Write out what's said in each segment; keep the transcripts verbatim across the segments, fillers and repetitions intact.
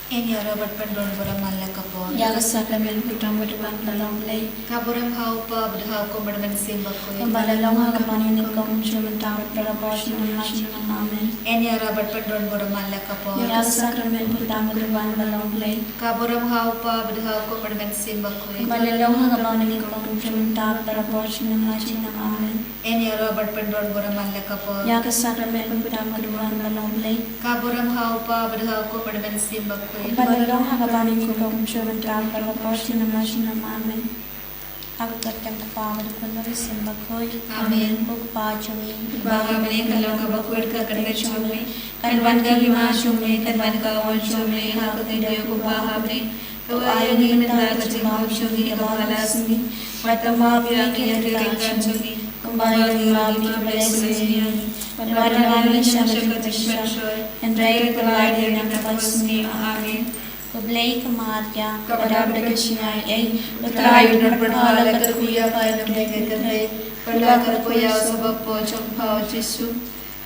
Yn ïaroh bad pyndon burom man la ka por. Ïa ka sakramen pyndonkam ka jubab ba la long Blei. Ka burom ha u Kpa bad ha u Khun bad ha u Mynsiem Bakhuid. Kumba la long ha kaba nyngkong, kumjuh mynta bad para por shnong la shnong. Amen. Yn ïaroh bad pyndon burom man la ka por. Ïa ka sakramen pyndonkam ka jubab ba la long Blei. Ka burom ha u Kpa bad ha u Khun bad ha u Mynsiem Bakhuid. Kumba la long ha kaba nyngkong, kumjuh mynta bad para por shnong la shnong. Amen. Yn ïaroh bad pyndon burom man la ka por. Ïa ka sakramen pyndonkam ka jubab ba la long Blei. Ka burom ha u Kpa bad ha u Khun bad ha u Mynsiem Bakhuid. Kumba la long ha kaba nyngkong, kumjuh mynta bad para por shnong la shnong. Amen. Ha ka kyrteng u Kpa bad u Khun bad u Mynsiem Bakhuid. Amen. Ko Kpa jong ngi uba ha bneng, kan long kaba khuid ka kyrteng jong me. Kan wan ka hima jong me, kan wan ka mon jong me, ha ka khyndew kumba ha bneng. To ai ïa ngi mynta ka jingbam jong ngi kaba ha la sngi. Bad to map ïa ngi ïa ki kyrdan jong ngi, kumba ngi map ïa kiba leh sngi ïa ngi. Bad wat ïa ngi sha ka jingpynshoi, hynrei to pynlait ïa ngi na ka sngi. Amen. Ko Blei ka Maria, kaba dap da ka jingaiei, U Trai un pynpaw la ka kyrkhu ïa phi na pdeng ki kynthei, bad la ka kyrkhu ïa u sabap jong phi u Jisu.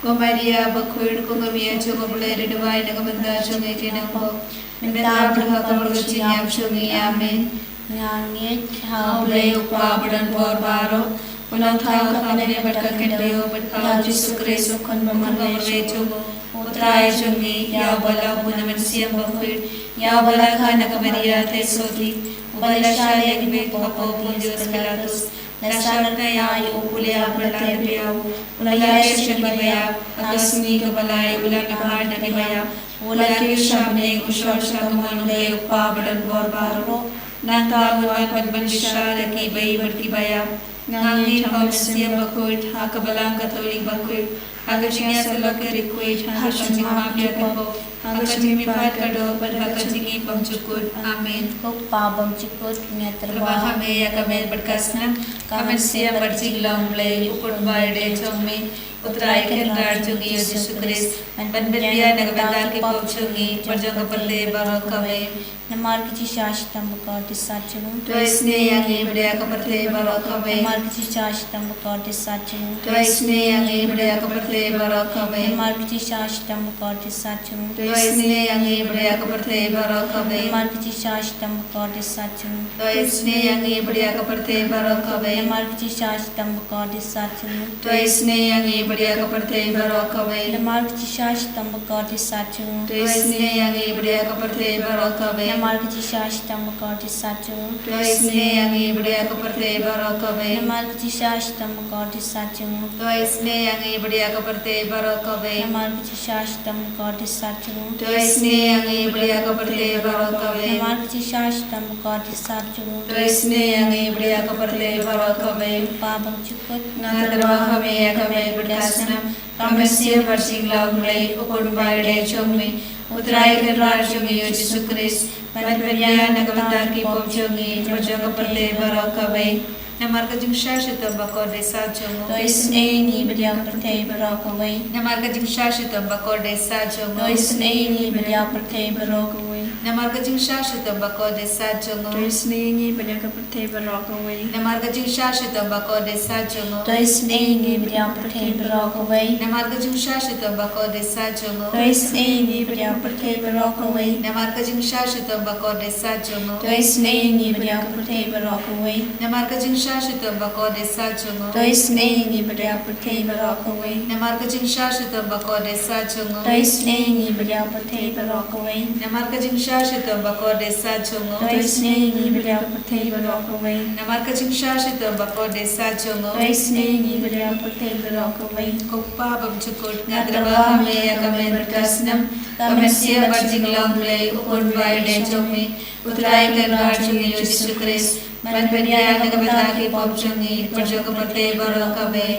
Ko Maria bakhuid, ko kmie jong U Blei, da duwai na ka bynta jong ngi ki nongbok, mynta bad ha ka por ka jingïap jong ngi. Amen. Nga ngeit ha U Blei U Kpa badonbor baroh, u nongthaw ka bneng bad ka khyndew, bad ha U Jisu Khrist u Khun ba marwei jong u, U Trai jong ngi, ïa uba la bun na Mynsiem Bakhuid, ïa uba la kha na ka Maria Theisotti, uba la shah leh ha ki miet hapoh Pontius Pilatus, la shah lyngngai, u pule ha pyrthei ba ïew, u la ïaid sha kiba ïap, ha ka sngi kaba lai u la mihai na kiba ïap, u la kiew sha bneng, u shong sha ka mon U Blei U Kpa badonbor baroh. Nangta un wan ban bishar ïa ki ba ïeit bad ki ba ïap. Nga ngeit ha U Mynsiem Bakhuid, ha ka Balang Katholik bakhuid, ha ka jingïasyllok ki riewkhuid, ha ka jingmap ïa ki pop, ha ka jingmihpat ka doh, bad ha ka jingim bymjukut. Amen. Ko Kpa bymjukut, ngi ïatyrwa ha me ïa ka met bad ka snam, ka mynsiem bad jinglong Blei, u Khun ba ïadei jong me, U Trai Kynrad jong ngi U Jisu Khrist, ban pynbiang na ka bynta ki pop jong ngi, bad jong ka pyrthei baroh kawei. Namar ka jingshisha shitom bakordit sat jong u. To isynei ïa ngi bad ïa ka pyrthei baroh kawei. Namar ka jingshisha shitom bakordit sat jong u. To isynei ïa ngi bad ïa ka pyrthei baroh kawei. Namar ka jingshisha shitom bakordit sat jong u. To isynei ïa ngi bad ïa ka pyrthei baroh kawei. Namar ka jingshisha shitom bakordit sat jong u. To isynei ïa ngi bad ïa ka pyrthei baroh kawei. Namar ka jingshisha shitom bakordit sat jong u. To isynei ïa ngi bad ïa ka pyrthei baroh kawei. Namar ka jingshisha shitom bakordit sat jong u. To isynei ïa ngi bad ïa ka pyrthei baroh kawei. Namar ka jingshisha shitom bakordit sat jong u. To isynei ïa ngi bad ïa ka pyrthei baroh kawei. Namar ka jingshisha shitom bakordit sat jong u. To isynei ïa ngi bad ïa ka pyrthei baroh kawei. Namar ka jingshisha shitom bakordit sat jong u. To isynei ïa ngi bad ïa ka pyrthei baroh kawei. Namar ka jingshisha shitom bakordit sat jong u. To isynei ïa ngi bad ïa ka pyrthei baroh kawei. Kpa bymjukut. Nga ïatyrwa ha me ïa ka met bad ka snam, ka mynsiem bad jinglong Blei, u Khun ba ïadei jong me, U Trai Kynrad jong ngi U Jisu Khrist, ban pynbiang na ka bynta ki pop jong ngi, bad jong ka pyrthei baroh kawei. Namar ka jingshisha shitom bakordit sat jong u. To isynei ïa ngi bad ïa ka pyrthei baroh kawei. Namar ka jingshisha shitom bakordit sat jong u. To isynei ïa ngi bad ïa ka pyrthei baroh kawei. Namar ka jingshisha shitom bakordit sat jong u. To isynei ïa ngi bad ïa ka pyrthei baroh kawei. Namar ka jingshisha shitom bakordit sat jong u. To isynei ïa ngi bad ïa ka pyrthei baroh kawei. Namar ka jingshisha shitom bakordit sat jong u. To isynei ïa ngi bad ïa ka pyrthei baroh kawei. Namar ka jingshisha shitom bakordit sat jong u. To isynei ïa ngi bad ïa ka pyrthei baroh kawei. Namar ka jingshisha shitom bakordit sat jong u. To isynei ïa ngi bad ïa ka pyrthei baroh kawei. Namar ka jingshisha shitom bakordit sat jong u. To isynei ïa ngi bad ïa ka pyrthei baroh kawei. Namar ka jingshisha shitom bakordit sat jong u. To isynei ïa ngi bad ïa ka pyrthei baroh kawei. Namar ka jingshisha shitom bakordit sat jong u. To isynei ïa ngi bad ïa ka pyrthei baroh kawei. Ko Kpa bymjukut, nga ïatyrwa ha me ïa ka met bad ka snam, ka mynsiem bad jinglong Blei, u Khun ba ïadei jong me, U Trai Kynrad jong ngi U Jisu Khrist, ban pynbiang na ka bynta ki pop jong ngi, bad jong ka pyrthei baroh kawei.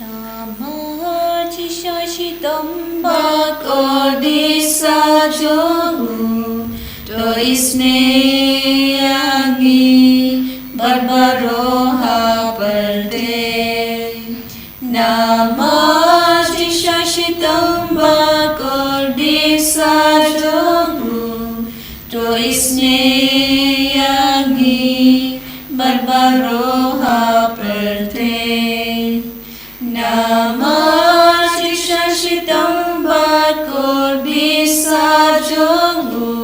Namar ka jingshisha shitom bakordit sat jong u, to isynei ïa ngi bad baroh ha pyrthei. Namar ka jingshisha shitom bakordit sat jong u, to isynei ïa ngi bad baroh ha pyrthei. Namar ka jingshisha shitom bakordit sat jong u,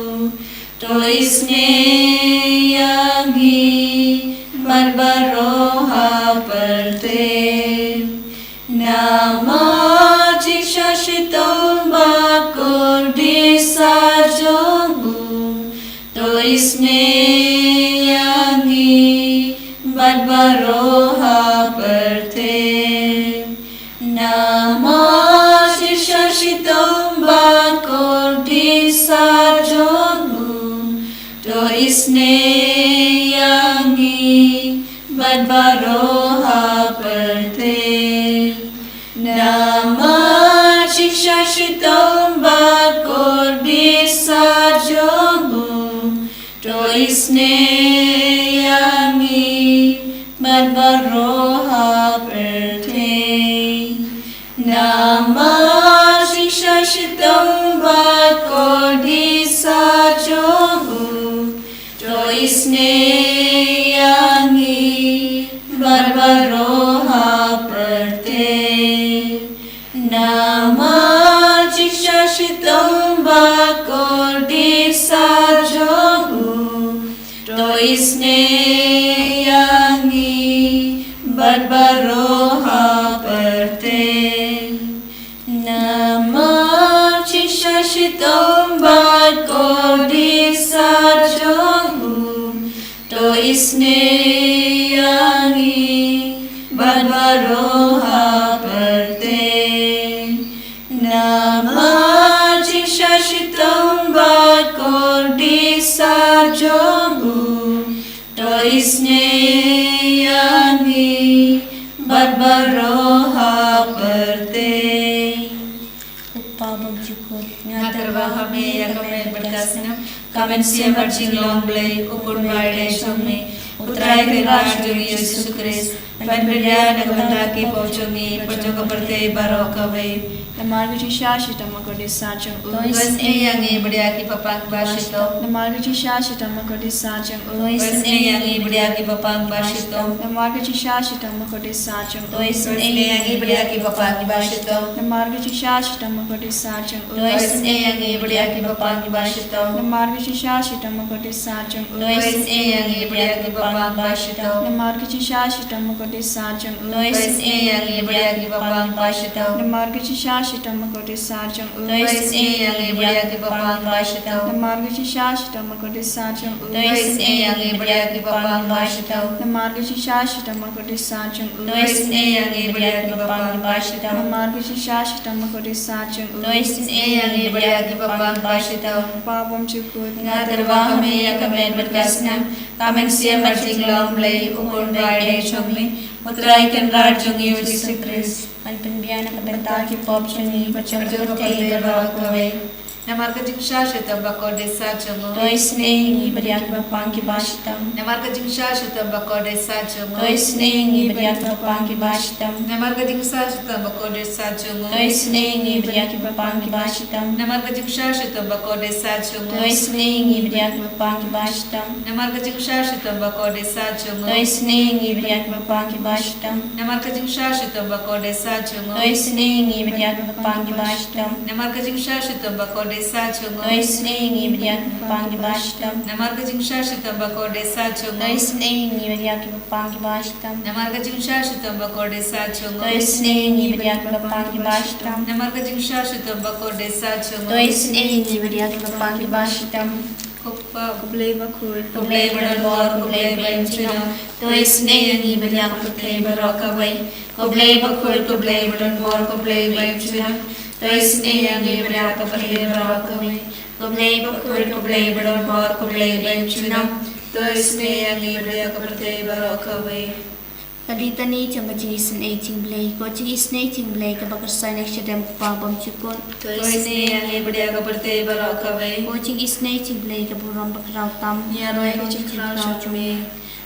Isynei ïa ngi bad baroh ha pyrthei. Namar jingshah shitom bad kordit sah jong u, to isynei ïa ngi bad baroh ha pyrthei. Namar jingshah shitom bad kordit sah jong u, to isynei ïa ngi bad baroh ha pyrthei. Namar jingshah shitom bad kordit sah jong u, to isynei ïa ngi bad baroh ha pyrthei. Namar jingshah shitom bad kordit sah jong u, to isynei ïa ngi bad baroh ha pyrthei. Kpa bymjukut, nga tyrwa ha me ïa ka met bad ka snam, ka mynsiem bad jinglong Blei, u Khun ba ïeit jong me, u Trai Kynrad jong ngi Jisu Khrist, ban pynbiang na ka bynta ki pop jong ngi bad jong ka pyrthei baroh kawei. Namar ka jingshah shitom bad kordit sah jong u, to isynei ïa ngi bad ïa ki bapang ba shitom. Namar ka jingshah shitom bad kordit sah jong u, to isynei ïa ngi bad ïa ki bapang ba shitom. Namar ka jingshah shitom bad kordit sah jong u, to isynei ïa ngi bad ïa ki bapang ba shitom. Namar ka jingshah shitom bad kordit sah jong u, to isynei ïa ngi bad ïa ki bapang ba shitom. Namar ka jingshah shitom bad kordit sah jong u, to isynei ïa ngi bad ïa ki bapang ba shitom. Namar ka jingshah shitom bad kordit sah jong u, to isynei ïa ngi bad ïa ki bapang ba shitom. Namar ka jingshah shitom bad kordit sah jong u, to isynei ïa ngi bad ïa ki bapang ba shitom. Namar ka jingshah shitom bad kordit sah jong u, to isynei ïa ngi bad ïa ki bapang ba shitom. Namar ka jingshah shitom bad kordit sah jong u, to isynei ïa ngi bad ïa ki bapang ba shitom. Namar ka jingshah shitom bad kordit sah jong u, to isynei ïa ngi bad ïa ki bapang ba shitom. Kpa bymjukut, nga tyrwa ha me ïa ka met bad ka snam, ka mynsiem bad jinglong Blei, u Khun ba ïeit jong me, u Trai Kynrad jong ngi Jisu Khrist, ban pynbiang na ka bynta ki pop jong ngi bad jong ka pyrthei baroh kawei. Namar ka jingshah shitom bad kordit sah jong u, to isynei ïa ngi bad ïa ki bapang ki ba shitom. Namar ka jingshah shitom bad kordit sah jong u, to isynei ïa ngi bad ïa ki bapang ki ba shitom. Namar ka jingshah shitom bad kordit sah jong u, to isynei ïa ngi bad ïa ki bapang ki ba shitom. Namar ka jingshah shitom bad kordit sah jong u, to isynei ïa ngi bad ïa ki bapang ki ba shitom. Namar ka jingshah shitom bad kordit sah jong u, to isynei ïa ngi bad ïa ki bapang ki ba shitom. Namar ka jingshah shitom bad kordit sah jong u, to isynei ïa ngi bad ïa ki bapang ki ba shitom. Namar ka jingshah shitom bad kordit sah jong u, to isynei ïa ngi bad ïa ki bapang ki ba shitom. Namar ka jingshah shitom bad kordit sah jong u, to isynei ïa ngi bad ïa ki bapang ki ba shitom. Namar ka jingshah shitom bad kordit sah jong u, to isynei ïa ngi bad ïa ki bapang ki ba shitom. Namar ka jingshah shitom bad kordit sah jong u, to isynei ïa ngi bad ïa ki bapang ki ba shitom. Ko Pa, ko Blei bakhuid, ko Blei badonbor, ko Blei ba im junom, to isynei ïa ngi bad ïa ka pyrthei baroh kawei. Ko Blei bakhuid, ko Blei badonbor, ko Blei ba im junom, to isynei ïa ngi bad ïa ka pyrthei baroh kawei. Ko Blei bakhuid, ko Blei badonbor, ko Blei ba im junom, to isynei ïa ngi bad ïa ka pyrthei baroh kawei. Ka Litany jong ka jingisynei jong u Blei. Ko jingisynei jong u Blei kaba kyrshan na ka shadem u Kpa bymjukut, to isynei ïa ngi bad ïa ka pyrthei baroh kawei. Ko jingisynei jong u Blei kaba burom bakhraw tam, ïaroh ïa ka jingkhraw jong me.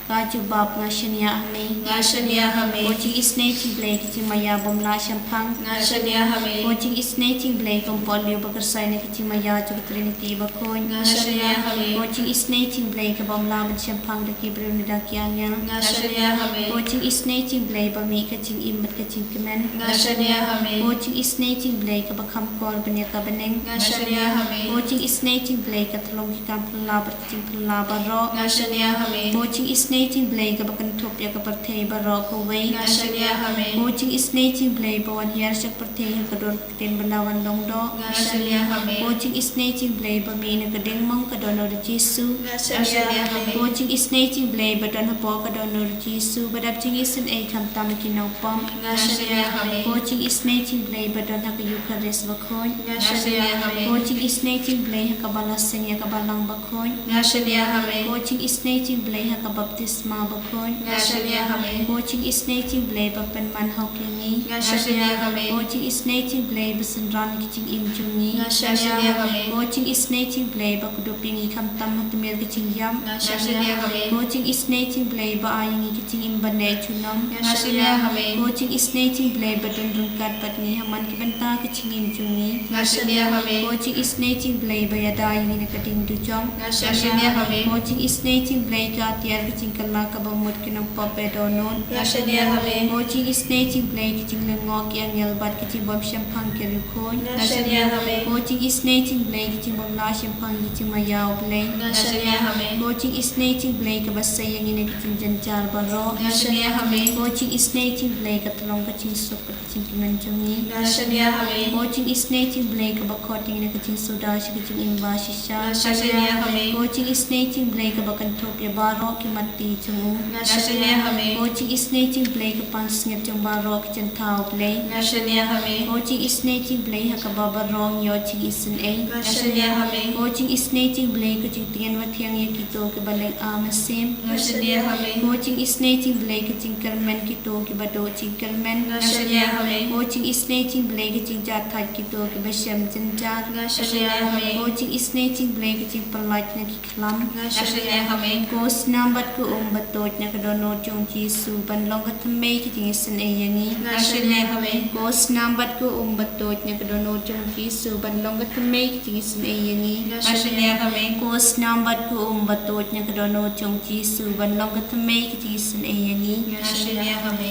Ka jubab, nga shaniah ha me. Nga shaniah ha me. Ko jingisynei jong u Blei ka jingmaïa bym lah shemphang, nga shaniah ha me. Ko jingisynei jong u Blei kaba ym pat lyiur ba kyrshan na ka jingmaïa jong ka Trinity bakhuid, nga shaniah ha me. Ko jingisynei jong u Blei kaba ym lah ban shemphang da ki briew ne da ki angel, nga shaniah ha me. Ko jingisynei jong u Blei ba mih ka jingim bad ka jingkmen, nga shaniah ha me. Ko jingisynei jong u Blei kaba kham kor ban ïa ka bneng, nga shaniah ha me. Ko jingisynei jong u Blei ka thlong ki kam phylla bad ka jingphylla baroh, nga shaniah ha me. Ko jingisynei jong u Blei kaba kynthup ïa ka pyrthei baroh kawei, nga shaniah ha me. Ko jingisynei jong u Blei ba wan hiar sha ka pyrthei ha ka dur ka ktien ba la wan long doh, nga shaniah ha me. Ko jingisynei jong u Blei ba mih na ka diengmong ka don u da Jisu, nga shaniah ha me. Ko jingisynei jong u Blei ba don hapoh ka don u da Jisu, ba dap jingisynei khamtam ïa ki nongpop, nga shaniah ha me. Ko jingisynei jong u Blei ba don ha ka Eukharist bakhuid, nga shaniah ha me. Ko jingisynei jong u Blei ha kaba la seng ïa ka balang bakhuid, nga shaniah ha me. Ko jingisynei jong u Blei ha ka baptisma Sma bakhuid. Nga shaniah ha me. Ko jingisynei jong u Blei ba pynman hok ïa ngi. Nga shaniah ha me. Ko jingisynei jong u Blei ba synran ki jingim jong ngi. Nga shaniah ha me. Ko jingisynei jong u Blei ba kdup ïa ngi khamtam ha tmier ki jingïap. Nga shaniah ha me. Ko jingisynei jong u Blei ba ai ïa ngi ki jingim ba neh junom. Nga shaniah ha me. Ko jingisynei jong u Blei ba don ryngkat bad ngi ha man ki bynta ki jingim jong ngi. Nga shaniah ha me. Ko jingisynei jong u Blei ba ïada ïa ngi na ka ding dujok. Nga shaniah ha me. Ko jingisynei jong u Blei ka atiar ka jingkylla kaba mut ki nongpop ba dohnud. Nga shaniah ha me. Ko jingisynei jong u Blei ka jinglyngngoh ki angel bad ka jingbym shemphang ki riewkhuid. Nga shaniah ha me. Ko jingisynei jong u Blei ka jingbym lah shemphang ki jingmaïa u Blei. Nga shaniah ha me. Ko jingisynei jong u Blei kaba sei ïa ngi na ki jingjynjar baroh. Nga shaniah ha me. Ko jingisynei jong u Blei ka tyllong ka jingsuk ka jingkmen jong ngi. Nga shaniah ha me. Ko jingisynei jong u Blei kaba khot ïa ngi na ka jingsuda sha ka jingim ba shisha. Nga shaniah ha me. Ko jingisynei jong u Blei kaba kynthup ïa baroh ki mat ti jong u. Nga shaniah ha me. Ko jingisynei jong u Blei ka pansngiat jong baroh ki jyntha u Blei. Nga shaniah ha me. Ko jingisynei jong u Blei ha kaba baroh ngi ïoh jingisynei. Nga shaniah ha me. Ko jingisynei jong u Blei ka jingtngen ba thiang ïa kito kiba lynga mynsiem. Nga shaniah ha me. Ko jingisynei jong u Blei ka jingkyrmen kito kiba duh jingkyrmen. Nga shaniah ha me. Ko jingisynei jong u Blei ka jingjahthait kito kiba shem jynjar. Nga shaniah ha me. Ko jingisynei jong u Blei ka jingpyllait na ki khlam. Nga shaniah ha me. Ko snam bad ko um ba tuid na ka dohnud jong u Jisu ban long ka thymmei ka jingisynei ïa ngi. Nga shaniah ha me. Ko snam bad ko um ba tuid na ka dohnud jong u Jisu ban long ka thymmei ka jingisynei ïa ngi. Nga shaniah ha me. Ko snam bad ko um ba tuid na ka dohnud jong u Jisu ban long ka thymmei ka jingisynei ïa ngi. Nga shaniah ha me.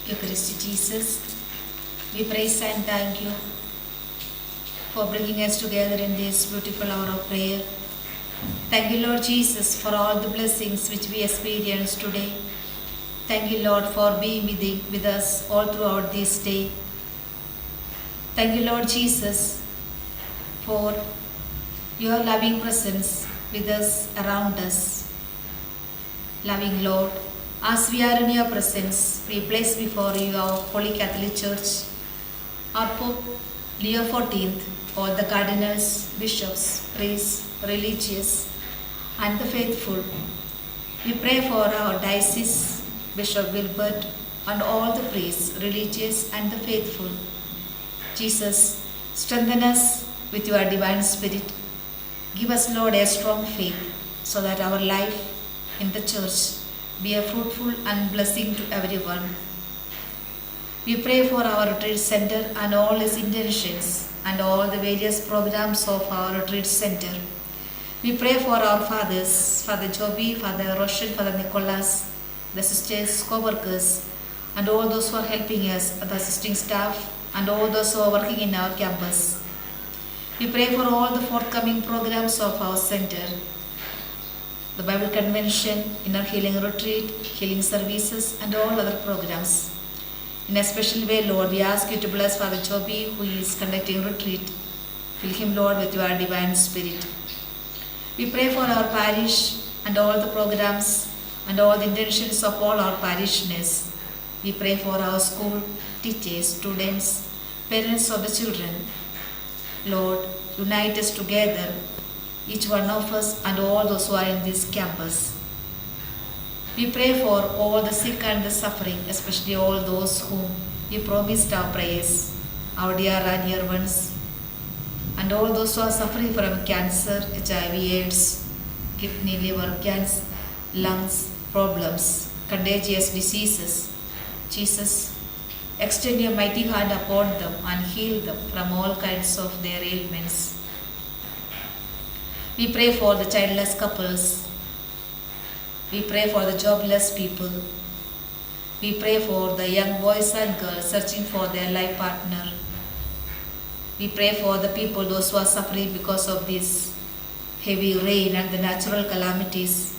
Eucharistic Jesus, we praise and thank you for bringing us together in this beautiful hour of prayer. Thank you, Lord Jesus, for all the blessings which we experience today. Thank you, Lord, for being with, with us all throughout this day. Thank you, Lord Jesus, for your loving presence with us, around us. Loving Lord, as we are in your presence, we place before you our Holy Catholic Church, our Pope Leo fourteenth, all the cardinals, bishops, priests, religious, and the faithful. We pray for our diocese, Bishop Wilbert, and all the priests, religious, and the faithful. Jesus, strengthen us with your divine spirit. Give us, Lord, a strong faith so that our life in the church be a fruitful and blessing to everyone. We pray for our retreat center and all its intentions and all the various programs of our retreat center. We pray for our fathers, Father Joby, Father Roshan, Father Nicholas, the sisters, co-workers, and all those who are helping us, the assisting staff, and all those who are working in our campus. We pray for all the forthcoming programs of our center, the Bible convention, inner healing retreat, healing services, and all other programs. In a special way, Lord, we ask you to bless Father Joby, who is conducting retreat. Fill him, Lord, with your divine spirit. We pray for our parish and all the programs and all the intentions of all our parishioners. We pray for our school, teachers, students, parents of the children. Lord, unite us together, each one of us and all those who are in this campus. We pray for all the sick and the suffering, especially all those whom we promised our prayers, our dear and dear ones, and all those who are suffering from cancer, H I V, AIDS, kidney, liver, cancer, lungs problems, contagious diseases. Jesus, extend your mighty hand upon them and heal them from all kinds of their ailments. We pray for the childless couples. We pray for the jobless people. We pray for the young boys and girls searching for their life partner. We pray for the people, those who are suffering because of this heavy rain and the natural calamities.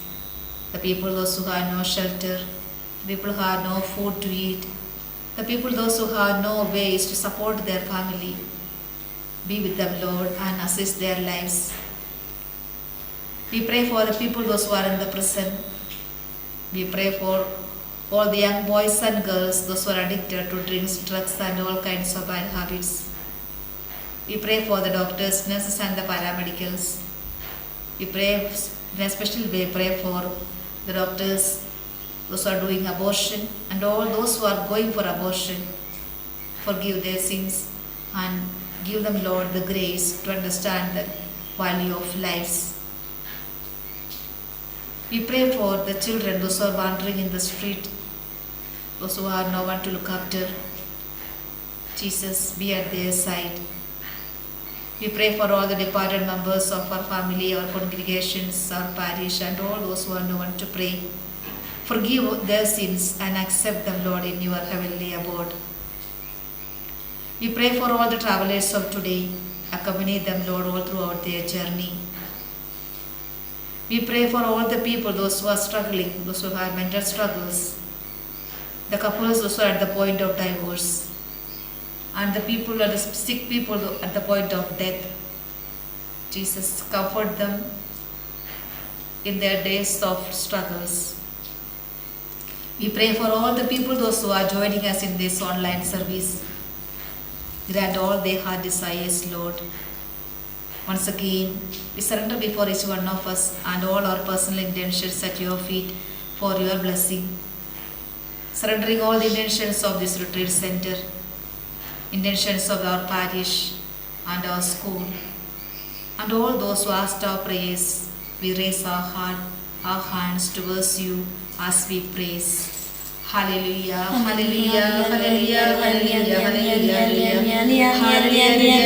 The people, those who have no shelter, the people who have no food to eat, the people, those who have no ways to support their family. Be with them, Lord, and assist their lives. We pray for the people, those who are in the prison. We pray for all the young boys and girls, those who are addicted to drinks, drugs, and all kinds of bad habits. We pray for the doctors, nurses, and the paramedicals. We pray In a special way, pray for the doctors, those who are doing abortion, and all those who are going for abortion. Forgive their sins and give them, Lord, the grace to understand the value of lives. We pray for the children, those who are wandering in the street, those who have no one to look after. Jesus, be at their side. We pray for all the departed members of our family, our congregations, our parish, and all those who are no one to pray. Forgive their sins and accept them, Lord, in your heavenly abode. We pray for all the travelers of today. Accompany them, Lord, all throughout their journey. We pray for all the people, those who are struggling, those who have mental struggles, the couples, those who are at the point of divorce, and the people, the sick people at the point of death. Jesus, comfort them in their days of struggles. We pray for all the people, those who are joining us in this online service. Grant all their heart desires, Lord. Once again, we surrender before each one of us and all our personal intentions at your feet for your blessing. Surrendering all the intentions of this retreat center, intentions of our parish and our school, and all those who asked our prayers, we raise our heart, our hands towards you as we praise. Hallelujah, hallelujah, hallelujah, hallelujah, hallelujah, hallelujah.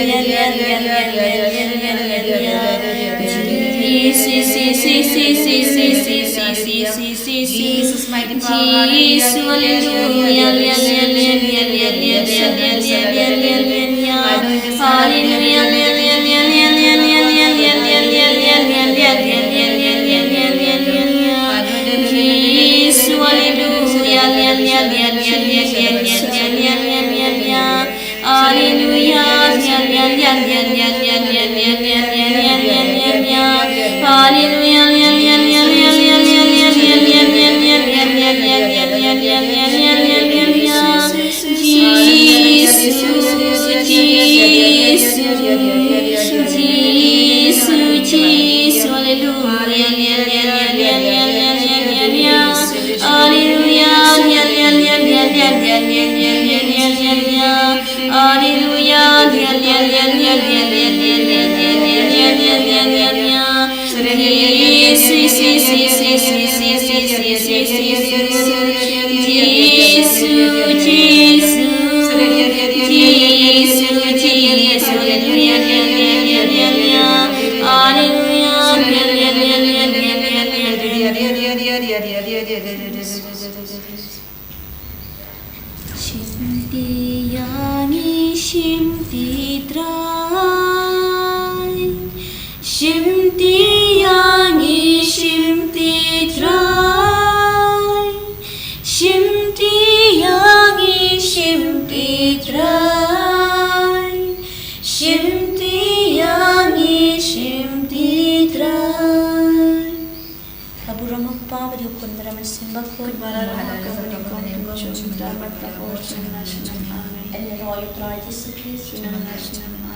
Jesus, mighty power, hallelujah, Jesus, hallelujah, hallelujah, hallelujah, hallelujah, hallelujah. Shim ti ïa ngi, shim ti Trai. Shim ti ïa ngi, shim ti Trai. Shim ti ïa ngi, shim ti Trai. Shim ti ïa ngi, shim ti Trai. Ka burom u Kpa bad u Khun bad u Mynsiem Bakhuid. Kumba la dap ha ka por nyngkong, kumba un da bad ka por sha la shnong. Amen. Ïa ngi ruh ïa u Trai Jisu Khrist. Shnong la shnong.